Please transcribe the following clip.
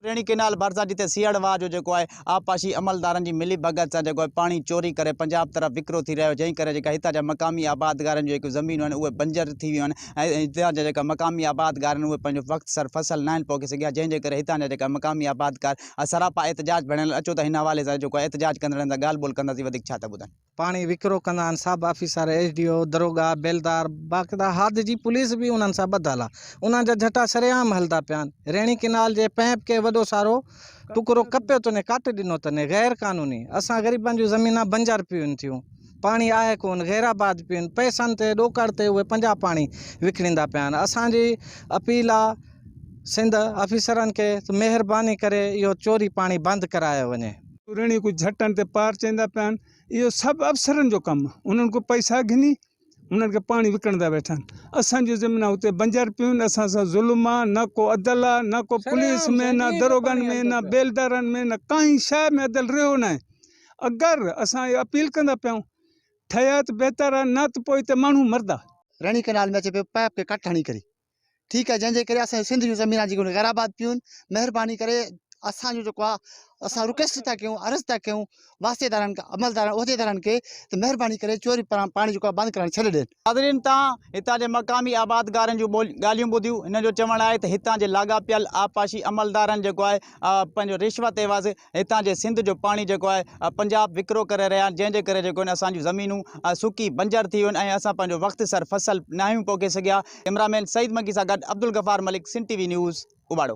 Rainee canal ڀرسان جتي سيهڙ واهه جو جيڪو آهي آبپاشي عملدارن جي ملي ڀڳت سان جيڪو آهي پاڻي چوري ڪري پنجاب طرف وڪرو ٿي رهيو جنهن ڪري جيڪا هتان جا مقامي آبادگارن جون جيڪيون زمينون آهن اهي بنجر ٿي ويون آهن ۽ هتان جا جيڪا مقامي آبادگار آهن اهي پنهنجو وقت سر فصل ناهن پوکي سگهيا جنهن جي ڪري هتان جا جيڪا مقامي آبادگار سراپا احتجاج بڻيل اچو ته هن حوالي سان جيڪو آهي احتجاج ڪندڙن سان ڳالهه ٻولهه ڪنداسين وڌيڪ ڇا ٿا ٻڌن. پاڻي وڪرو ڪندا آهن سڀ آفيسر ايس ڊي او دروگا بيلدار باقاعده حد جي پوليس به انهن سان ٻڌل آهي انهن جا جهٽا سرعام هلدا پيا آهن ريڻي ڪينال جي پئپ کي وڏو سارو ٽڪرو ڪپيو اٿن ڪاٽي ڏنو اٿن غير قانوني اسان غريبن جون زمينان بنجر پيون ٿيون پاڻي آهي ڪون غير آباد پيون پئسن تي ڏوڪڙ تي اهي پنجاب پاڻي وڪڻيندا پيا آهن اسان جي اپيل آهي سنڌ آفيسرن کي ته مهرباني ڪري اهو چوري پاڻي بند ڪرايو وڃي. ريڻي ڪجهه جهٽن تي پار چئيندا پيا آهن اهو سڀ افسرن جو ڪم آهي انهن کان پئسا گهني انهن کي پاڻي وڪڻندا ويٺا آهن اسان جون زمينان اتي بنجر پيون آهن اسان سان ظلم آهي نه ڪو عدل آهي نه ڪو پوليس ۾ نه دروگن ۾ نه بيلدارن ۾ نه ڪائين شيء ۾ عدل رهيو ناهي اگر اسان اهو اپيل ڪندا پيا آهيون ٺهيا ته بهتر آهي نه ته پوء هتي ماڻهو مردا. رڻي ڪئنال ۾ اچي پيو پائپ کي ڪٽ هڻي ڪري ٺيڪ آهي جنهن جي ڪري اسان جي سنڌ جون زمينان جيڪي غير آباد پيون آهن مهرباني ڪري اسان جو جيڪو آهي اسان رڪويسٽ ٿا ڪيون عرض ٿا ڪيون واسطيدارن عملدارن عهديدارن کي ته مهرباني ڪري چوري پاڻي جيڪو آهي بند ڪرائڻ ڇڏي ڏين. ناظرين تان هتان جي مقامي آبادگارن جون ڳالهيون ٻڌيون هنن جو چوڻ آهي ته هتان جي لاڳاپيل آبپاشي عملدارن جيڪو آهي پنهنجو رشوت عيوض هتان جي سنڌ جو پاڻي جيڪو آهي پنجاب وڪرو ڪري رهيا آهن جنهن جي ڪري جيڪو آهن اسان جون زمينون سڪي بنجر ٿي ويون آهن ۽ اسان پنهنجو وقت سر فصل ناهيون پوکي سگهيا ڪئميرا مين سعيد منگي سان گڏ Abdul Ghaffar Malik Sindh T V news Obaro.